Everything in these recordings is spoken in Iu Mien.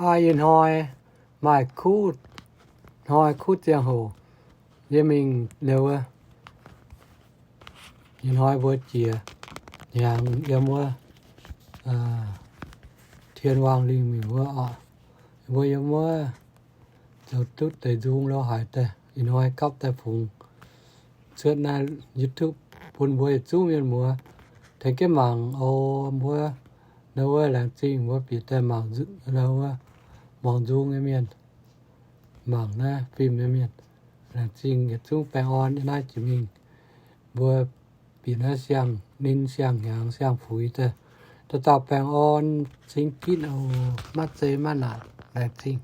Aa, ih hnoi maaih kuv, hnoi kuv ziangh hoc yie mingh liuz wuov, ih hnoi mbuo jiex hnyangx yiem wuov Tien Waangh Lingh Miuc wuov oc. Mbuo yiem wuov zoux duqv deix nzung lo haic daaih, ih hnoi gapv daaih fungx cuotv naaiv YouTube bun mbuo yietc zungv mienh muoz tengx jienv mangc oc. Mbuo nor wuov laengz zingh mbuo bieqc daaih mangc, nor wuov mangc nzung nyei mienh, mangc naaiv fim nyei mienh, laengz zingh yietc zungv baengh orn yiem naaiv jiex mingh. Mbuo bieqc naaiv siang-ninh siang-hnyangx siang-fuix daaih, dauh dauh baengh orn cingx ginv oc. Maiv zeiz maiv naanc, laengz zingh.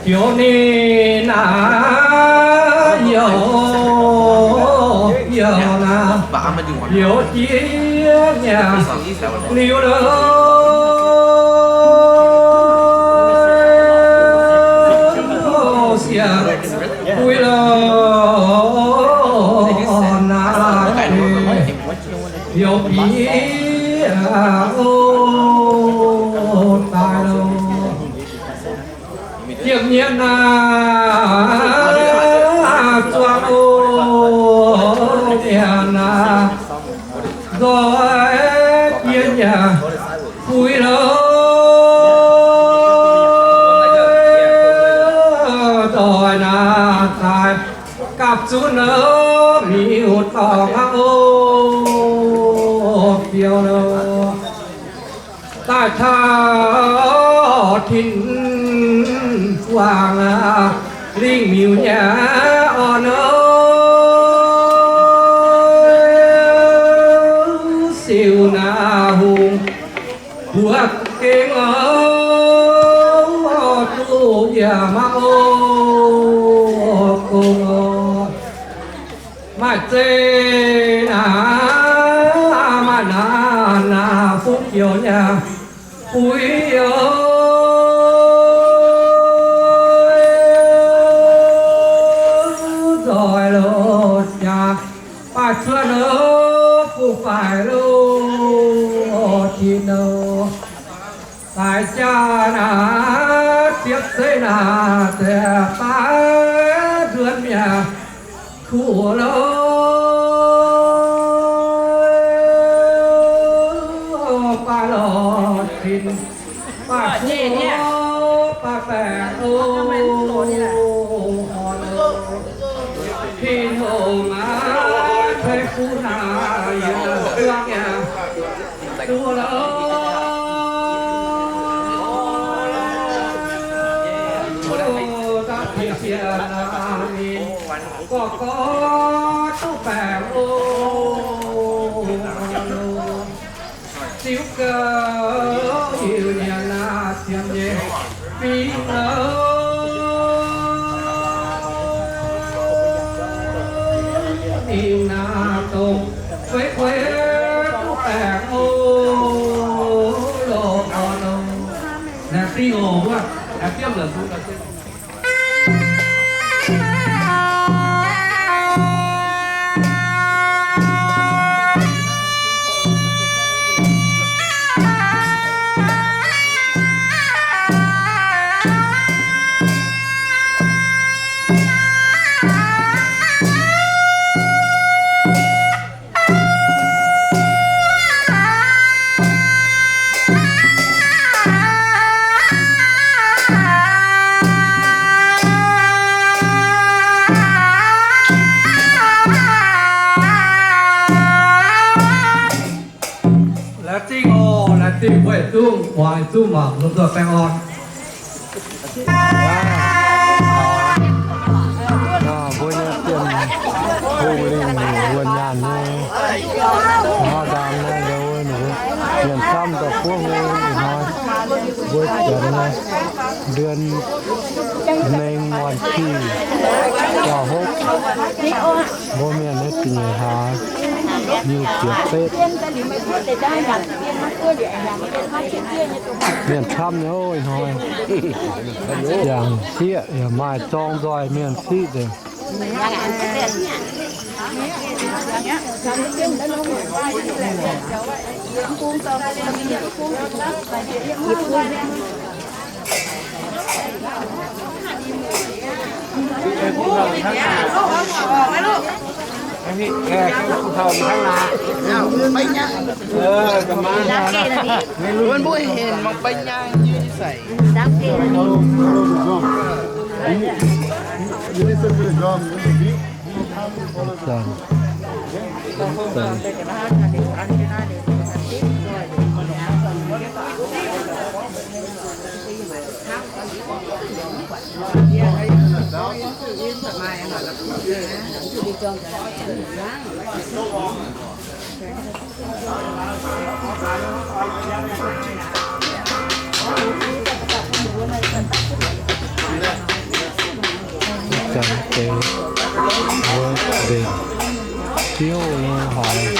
Heuc ninh naaiv youh, youh naaiv, youh jiex nyanc liuz lorqc. Siec bui lorqc naaiv, youh bieqc o daaih lorqc. Yiem nyienz naaiv zuangx o, nyienz naaiv nzoih jiex nyanc bui lorqc. Nzoih naaiv daaih gapv zunv miuc-dorngh aqv o, biouv lorqc. Daaih taux Tin-Wangh Lingh Miuc nyei orn, siou naaiv hungh buoz gengh oc, duqv yaac maiv o gong oc. Maaih zeiz naaiv, maaih naaiv, naaiv fungx joux nyei bui oc. Nzoih loz jaax, baaih cuotv loz, bungx faix loz, tin loz. Daaih jaa naaiv, ziepc zeiv naaiv, deix baav nduonx mi'aqv. Kuv loz, baav loz tin, baav kuv, baav baengh o, tin hungh aac, tengx kuv naaiv yietc zuangx yaac duqv loz. Gorqv-gorqv duqv baengh o, ziux gau hiuv nyanc naaiv ziepc nyeic fingx oc. Ninh naaiv dongh kueix kueix duqv baengh o, loz orn o. Naaiv dingh oc, wuov naaiv diemv la'zuqc. Laengz zingh oc, laengz zingh mbuo yietc zungv muangx, yietc zungv mangc, lomh nzoih baengh orn. Janx naaiv เดือนหนึ่ง วันที่ dauh hopv, mbuo mienh naaiv da'nyeic hlaax, nyic ziepc betv. Mienh camv nyei hnoi. Yangh sieqv yaac maaih zorng nzoih mienh sieqv nzengc. Mbuo mbuo hengx mangc banh nyang nyei sai. Janx deix wuov mbenc biouv nyei hoic.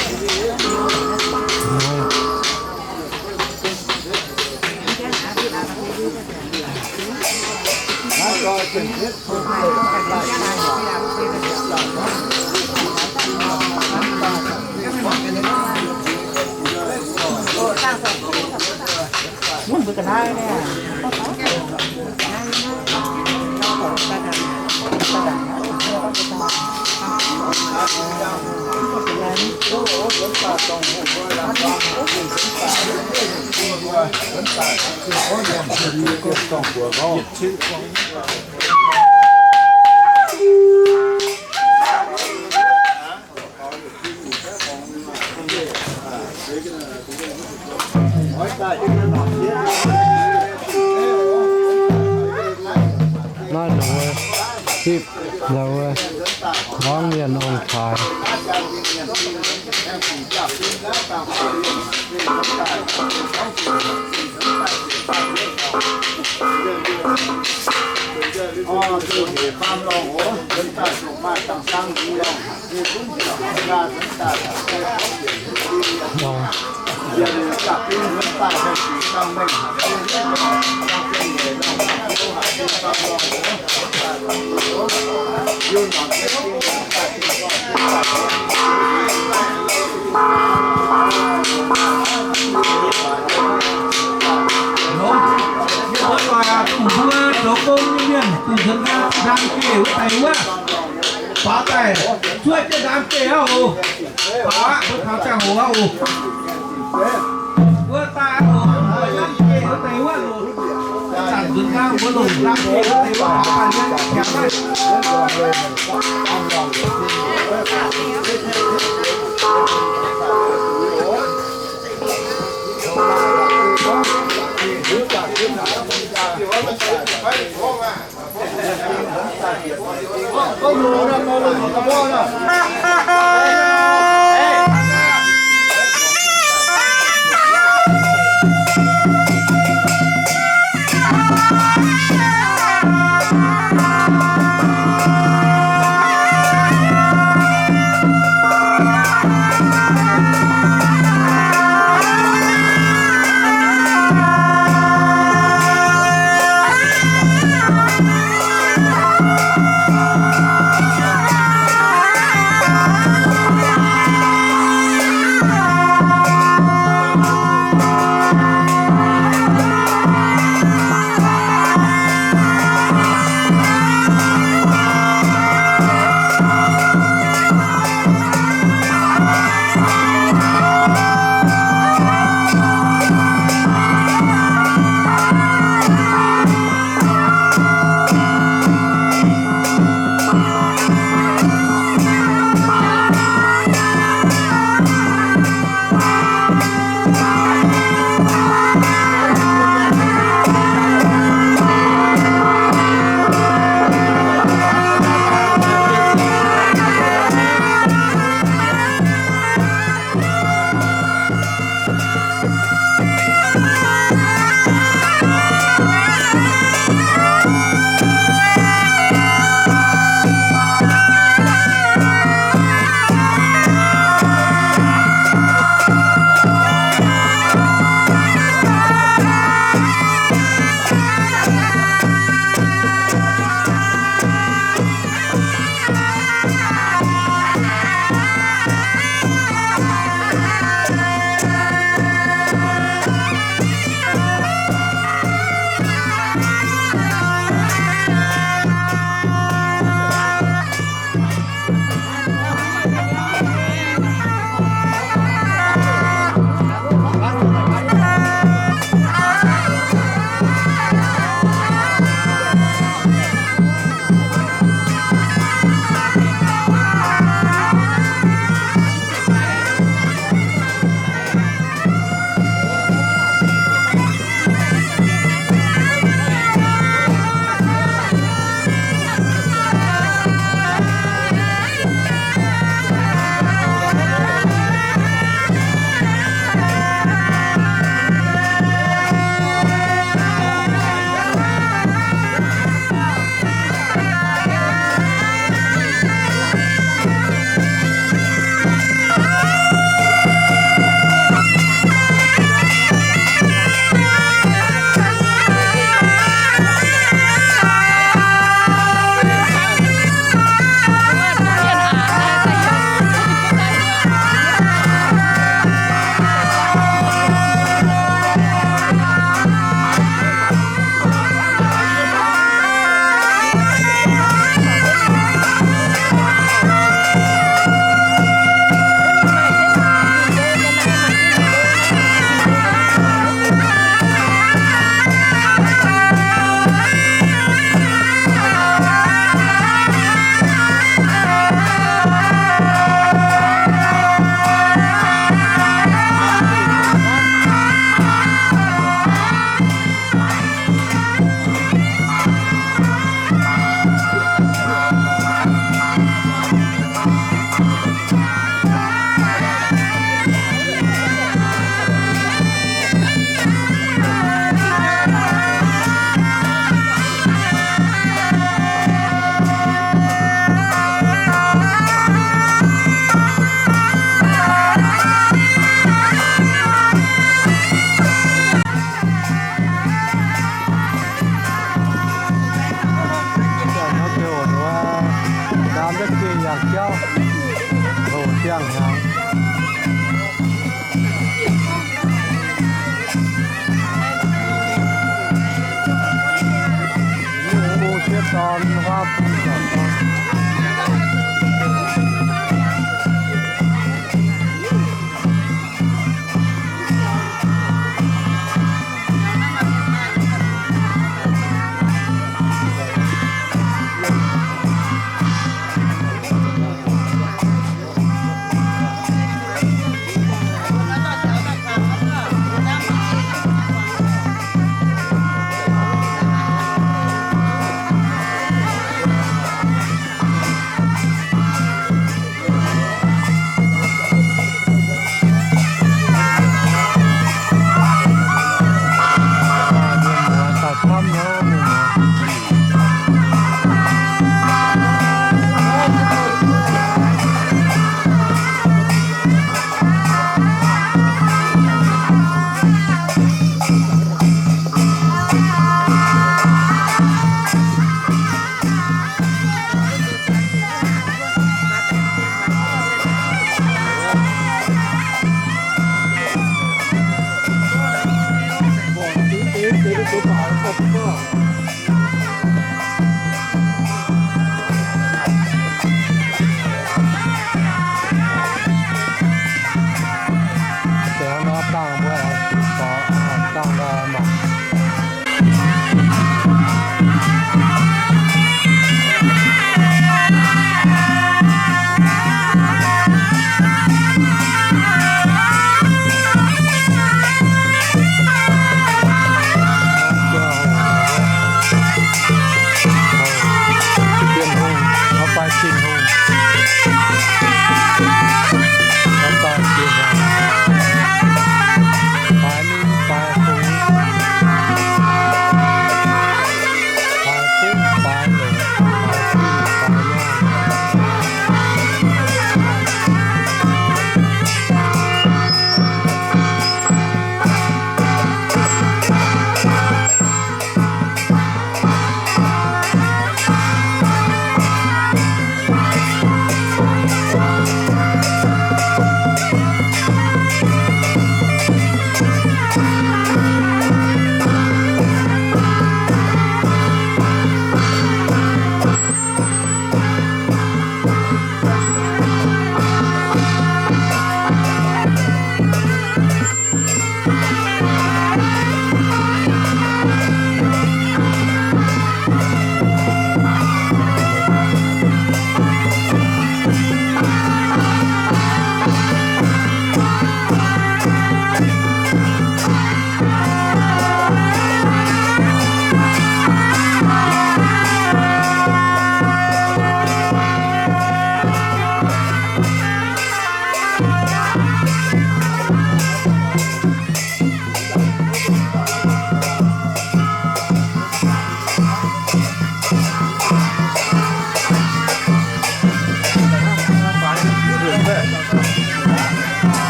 Naaiv ninh mbuo zipv ninh mbuo hmuangv mienh ong-taaix. Mbuo zoux gong nyei mienh, zuqc nzuonx nqaang ndaam geh wuov deix wuov, faaux daaih cuotv jienv ndaam geh aqv oc. Faaux aqv, mbuo taux ziangh hoc aqv oc. Mbuo daaih oc, ndaam geh wuov deix wuov loc, zanc nzuonx nqaang mbuo longc ndaam geh wuov deix wuov faaux daaih nyei jangx naaiv.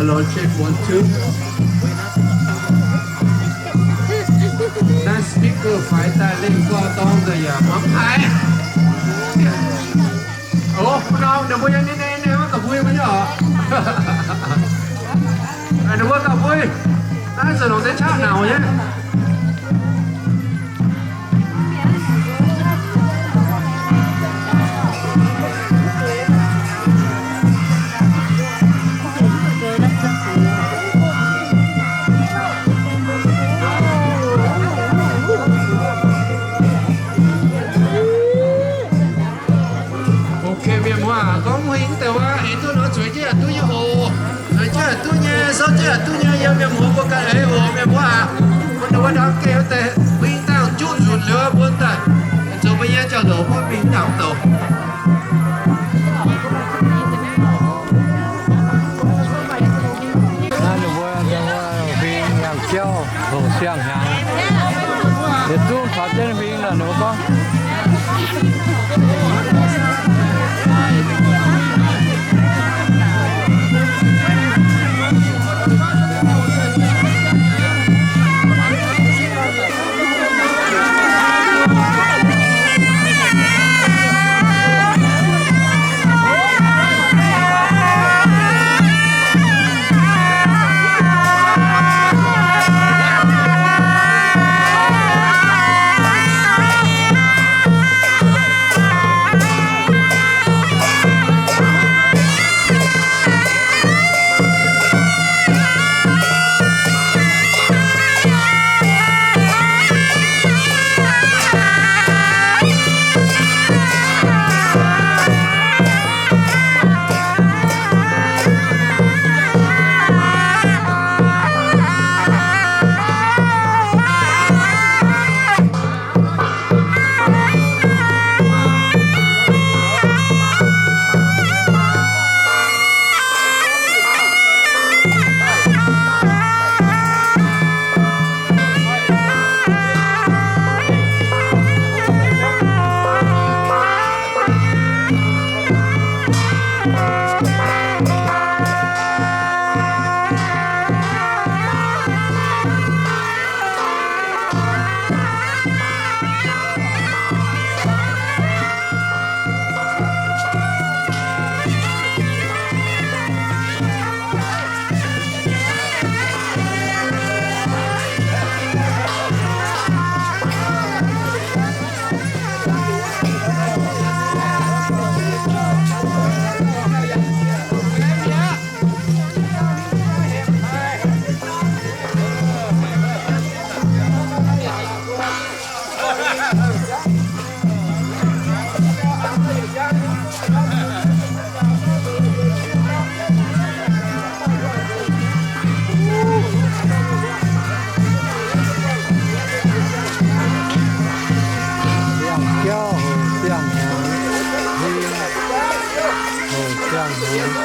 Hello, check one, two. Naaiv speaker faix daaih, lengh gorx dorng nzengc yaac mangc haic. Ov, mbuo nor ninh mbuo yiem ninh nyei, ninh mbuo gauh mbui mbuo nyei oc. Ninh mbuo gauh mbui. Naaiv zuqc longc deix qaqv nauc nyei. Ok, mienh muoz aac, gorngv huingx deix waac, eix duqv nor zueiz jienv yaac duqv nyei oc. Zueiz jienv yaac duqv nyei, souv jienv yaac duqv nyei, yiem mienh muoz mbuo ganh eix oc, mienh muoz aac. Bun ninh mbuo ndau geh wuov deix huingx dangh juqv nzunc liuz bun daaih, zoux mbuo nyei jauv-louc bun mingh ndaangc douc. Naaiv ninh mbuo huingx yangh jauv hoc siang-hnyangx. Yietc zungv taux jienv huingx naaic ninh mbuo gorngv. Siang-jauv hoc siang-hnyangx, hoc siang-hnyangx.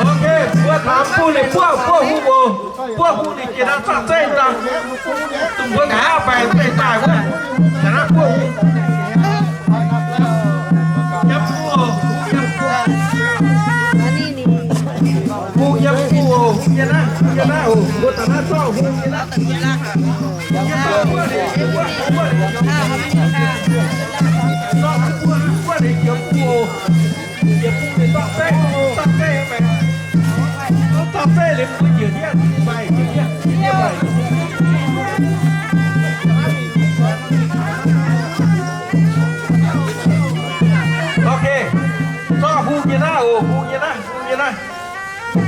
Ok, mbuo taux buov ninh buov, buov hungh oc. Buov hungh ninh jiex naaiv zorqv zeiv daaih. Dongh mbuo nqa'haav baengc zeiv daaih wuov. Taux naaiv buov hungh. Yiem buov, yiem buov. Hungh yiem buov, hungh yiem naaiv, hungh yiem naaiv oc. Mbuo taux naaiv zorqv hungh yiem naaiv. Yiem buov, buov ninh, yiem buov, buov ninh. Zorqv buov, buov ninh yiem buov oc. Yietc bung ninh dorh zeiv, dorh zeiv maengx. Dorh zeiv liuz mbuo njiec ndiev, mbaih njiec ndiev, njiec ndiev mbaih. Ok, zorqv hungh nyei naaiv oc, hungh nyei naaiv, hungh nyei naaiv.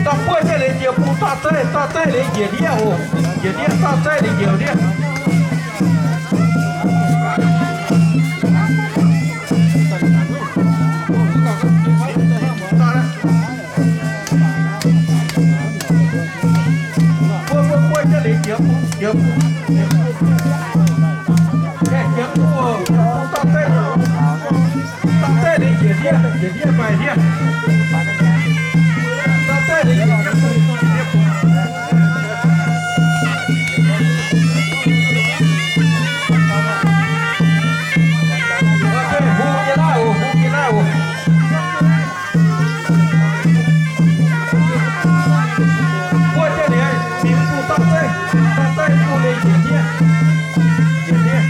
Dorh buov jienv liuz njiec bung dorh zeiv, dorh zeiv liuz njiec ndiev oc, njiec ndiev, dorh zeiv liuz njiec ndiev. Buov, buov, buov jienv liuz njiec bung, njiec bung. Njiec bung oc, dorh zeiv, dorh zeiv liuz njiec ndiev, njiec ndiev mbaih ndiev. Dorh zeiv liuz njiec ndiev bung, njiec ndiev bung. Hungh nyei naaiv oc, hungh nyei naaiv oc. Buov jienv liuz, mingh bung dorh zeiv, dorh zeiv bung liuz njiec ndiev, njiec ndiev.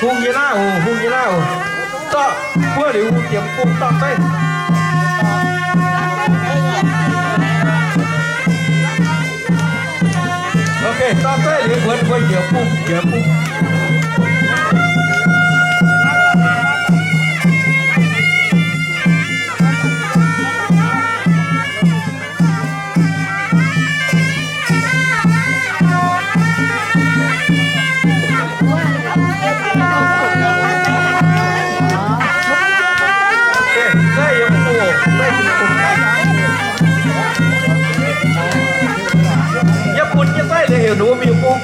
Hungh nyei naaiv oc, hungh nyei naaiv oc. Dorh buov liuz, hungh jiex bung dorh zeiv. Ok, dorh zeiv liuz mbuo, mbuo njiec bung, njiec bung. Yie bun jienv zeiv liuz heuc ninh mbuo mingh bung.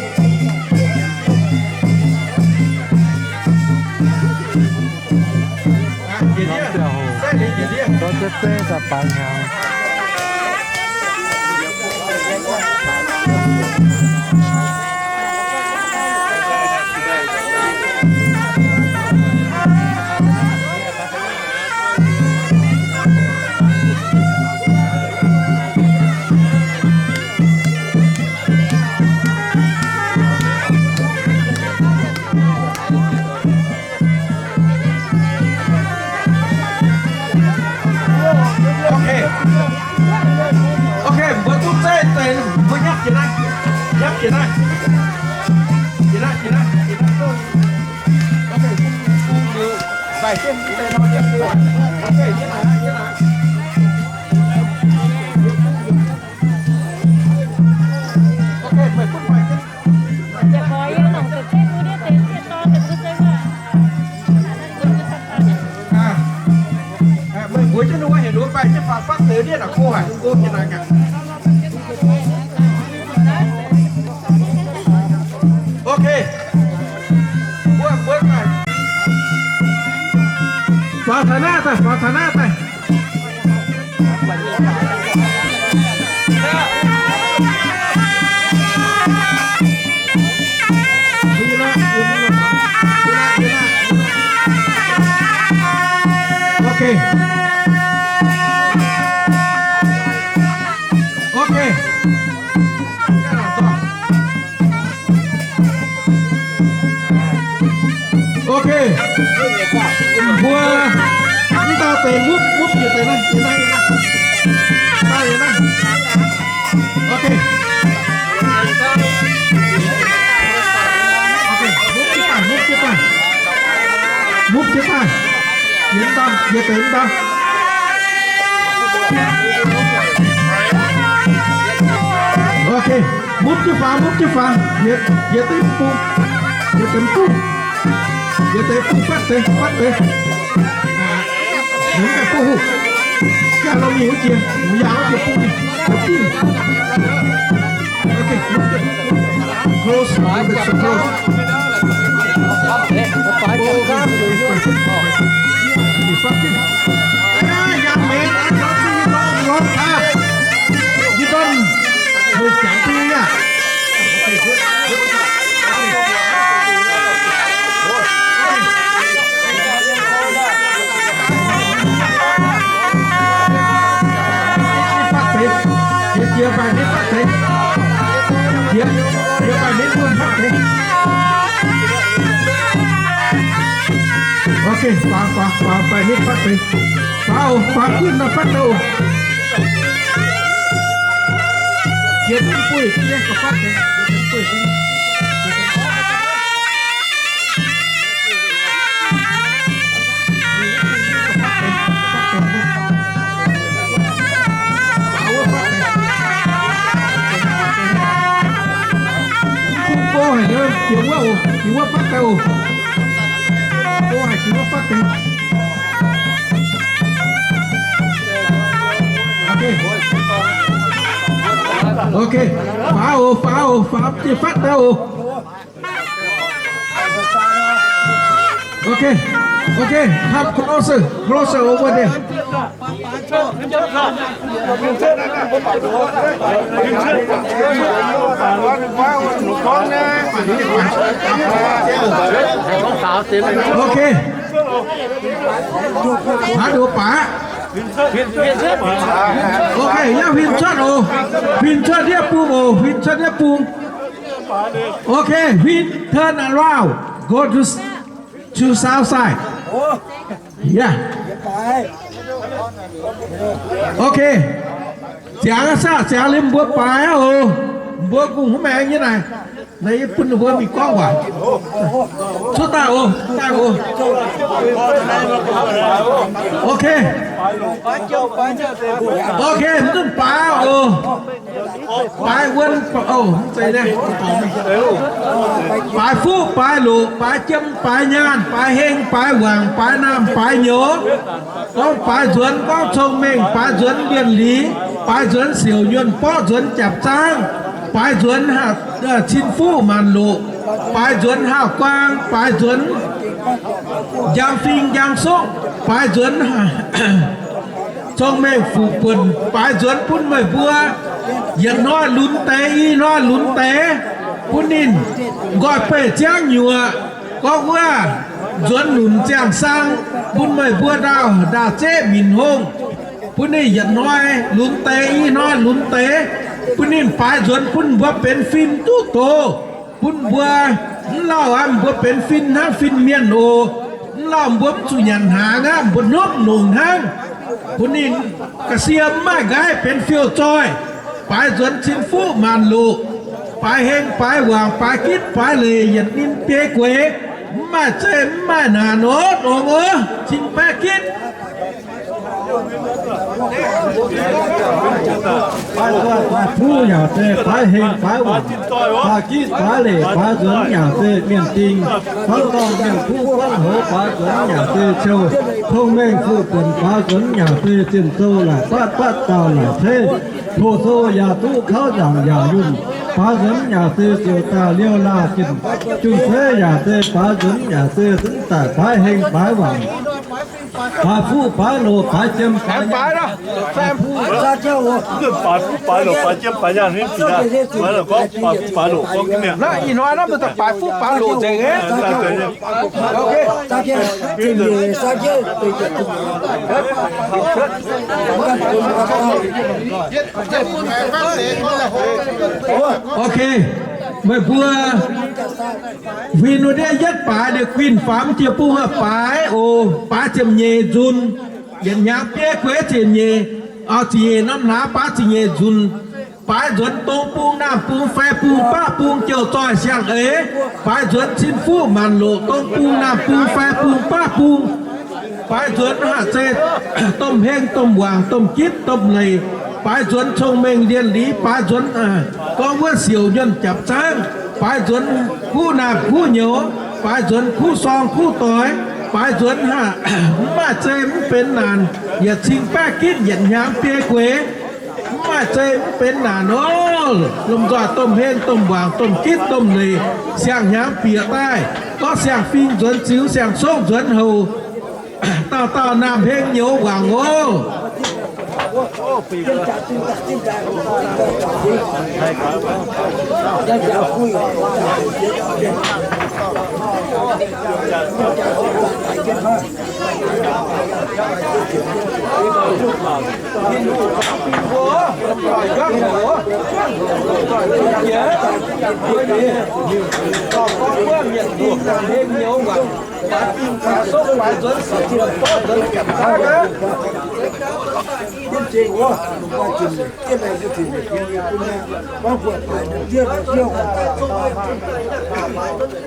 Ok. Ok, mbuo duqv zeiv deix, mbuo nyapv jiex naaiv. Nyapv jiex naaiv. Jiex naaiv, jiex naaiv, jiex naaiv. Ok, bung, bung liuz, mbaih jienv deix nor nyapv jiex. Ok, yie naaic, yie naaic. Ok, meih butv mbaih jienv. Meih mbuox jienv ninh mbuo heuc ninh mbuo mbaih jienv Fatv deix ndiev naaic go haic, go nyei naaic. Ok. Mbuo, mbuo daaih. Faaux taux naaiv daaih, faaux taux naaiv daaih. Ok. Ok. Ok. Mbuo mv dauh deix mupv, mupv njiec deix naaiv, njiec naaiv, njiec naaiv. Dauh njiec naaiv. Ok. Ok, mupv jienv daaih, mupv jienv daaih. Mupv jienv daaih. Njiec mv dauh, njiec deix mv dauh. Ok, mupv jienv faaux, mupv jienv faaux. Njiec, njiec deix mv bung. Njiec deix mv bung. Njiec deix bung fatv deix, fatv deix. Mv gaengh bung huv. Gaengh longx nyei wuov jiex, mv yaauc wuov jiex bung. Ok, close, a little bit so close. Fatv deix, jiex, jiex mbaih nitv fatv deix. Jiex, jiex mbaih nitv fatv deix. Ok, faaux, faaux, faaux mbaih nitv fatv deix. Faaux oc, faaux jienv naaiv fatv deix oc. Jiex deix buih, jiex deix fatv deix. Go haic nyei, jiex wuov oc, jiex wuov fatv deix oc. Go haic jiex wuov fatv deix. Ok. Ok. Faaux oc, faaux oc, faaux jienv fatv deix oc. Okay, okay, come closer, closer over there. Okay. Haaix nduov baac? Okay, yaac huin cuotv oc. Huin cuotv yie bung oc, huin cuotv yie bung. Okay, huin, turn around. Go to, to south side. Yeah. Okay. Ziangx saah, ziangx liuz mbuo baaix aqv oc. Mbuo kungx huv maengx nyei naaic. Naaiv yie bun ninh mbuo mingh gorngv waac. Cuotv daaih oc, daaih oc. Okay. Okay, mv duqv baaix oc. Baaix wuon, oc, mv zeiz naaiv. Baaix fuqv, baaix loqc, baaix jiem, baaix nyaanh, baaix heng, baaix wangc, baaix naamh, baaix nyouz. Gorngv baaix nzuonx, gorngv cong-mengh, baaix nzuonx mbienc liz, baaix nzuonx siouc nyuonh, borqv nzuonx jaapc zaangv, baaix nzuonx haah, cin fuqv maanc loqc, baaix nzuonx haah guaang, baaix nzuonx njang fing njang soqv, baaix nzuonx cong-mengh fuqv buonc, baaix nzuonx bun meih mbuo yietc hnoi lunx deix, i hnoi lunx deix, bun ninh nqoi beih ziangv nyuoqc. Gorngv wuov nzuonx nunc ziangh saang, bun meih mbuo ndaauh, ndaauh zeqv minc hongh, bun ninh yietc hnoi lunx deix, i hnoi lunx deix, bun ninh baaix nzuonx bun mbuo benx fin duqv doz, bun mbuo mv lauh aqv, mbuo benx fin hnangv fin-mienh oc. Mv lauh mbuo mv zuqc nyanc hnaangx aqv, mbuo hnopv nongc hnangv. Bun ninh ga'sie mv maaih nqaiv benx fiouv-zoih, baaix nzuonx cin fuqv maanc loqc, baaix heng baaix wangc baaix gitv baaix leiz yietc ninh biei gueix, mv maaih zeih mv maaih naanc oc, dongz oc, cin baeqv gitv. Baaix zoih baaix fuqv yaac se baaix heng baaix wangc, baaix gitv baaix leic baaix nzuonx yaac se mienh ding. Buangv dorngh mienh kuv buangv hoz baaix nzuonx yaac se ciou. Cong-mengh fu-buonc baaix nzuonx yaac se zinh sou naaic batv batv dauh naaic ceiv. Fu-sou yaac duqv kauv nzaangc yaac yunh, baaix nzuonx yaac se ziouc daaih liouh laah zinh. Jun-seiv yaac se baaix nzuonx yaac se zunv daaih baaix heng baaix wangc. Baaix fuqv baaix loqc baaix jiem baaix nyaanh. Baaix fuqv baaix loqc baaix jiem baaix nyaanh, baaix fuqv baaix loqc gorngv mienh. Naaiv ih hnoi naaiv mbuo daaih baaix fuqv baaix loqc nzengc aqv. Ok, meih mbuo huin wuov ndiev yietv baaix, ninh guinh faaux jiex bung aqv, baaix oc, baaix ziepc nyeic nzunc, yietc hnyangx bieiv gueix ziepc nyeic, ziepc nyeic norm hlaax baaix ziepc nyeic nzunc. Baaix nzuonx dong bung, naamh bung, fai bung, baqv bung, jouh zoih siang-eix. Baaix nzuonx cin fuqv maanc loqc, dong bung, naamh bung, fai bung, baqv bung. Baaix nzuonx haac zei domh heng, domh wangc, domh gitv, domh leic. Baaix nzuonx cong-mengh lienh liz, baaix nzuonx gorngv wuov siouc nyuonh japc zaangv. Baaix nzuonx kuv naamh kuv nyouz, baaix nzuonx kuv sorng kuv doix. Baaix nzuonx haac mv maaih zei mv benx naanc, yietc cing baeqv gitv yietc hnyangx biei gueix. Mv maaih zei mv benx naanc oc. Lomh nzoih domh heng, domh wangc, domh gitv, domh leic, siang-hnyangx bieqc daaih, gorngv siang-fing nzuonx ziux, siang-songv nzuonx houc. Dauh dauh naamh heng nyouz wangc oc.